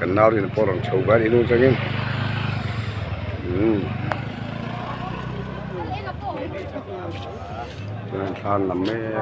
Kan nau rin pawh rawn chho ve a ni hnung changin umm thlan lam mek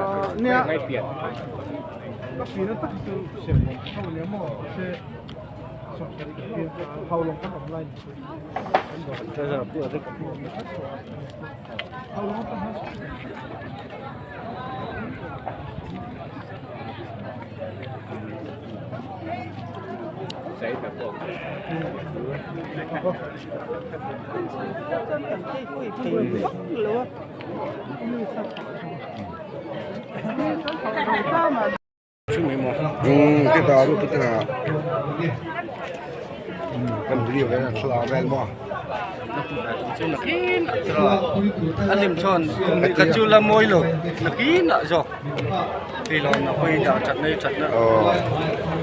Umm te ta ru te ta kan video hian an thla vel maw a hlim chhawn ka chu la mawi lo nakin ah zawk hei lo na hawi dah that na hi that na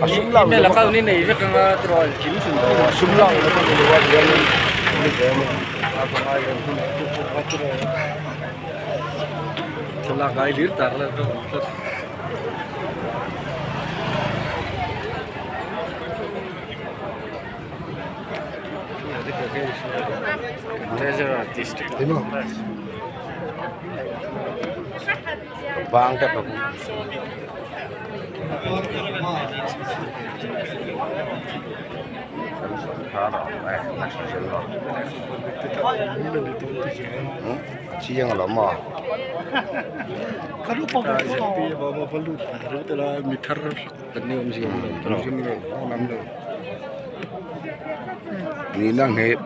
a sum lak email account hi nei vek anga tiraw engkim hrim hrim a sum lak lo pawh ni lo a hianin thlalak ai hlir tar la zawk ang tlat. Bang te pawh chiang lo maw nihna nghet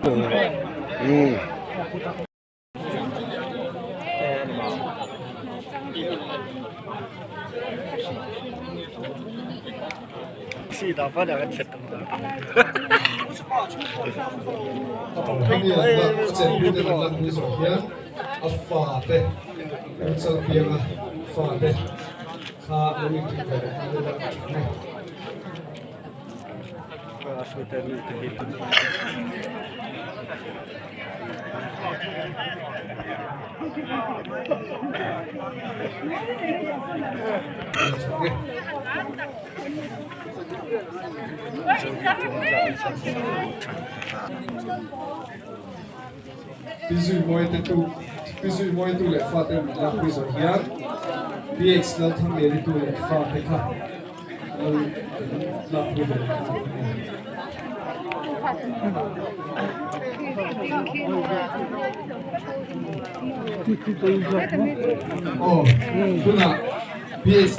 umm. Pi Zuimawi te tu Pi Zuimawi tu leh fate min lakpui zawh hian PH Lalthangliani tu leh fate kha lo lakpui ve leh a ni. Aw tunah PH.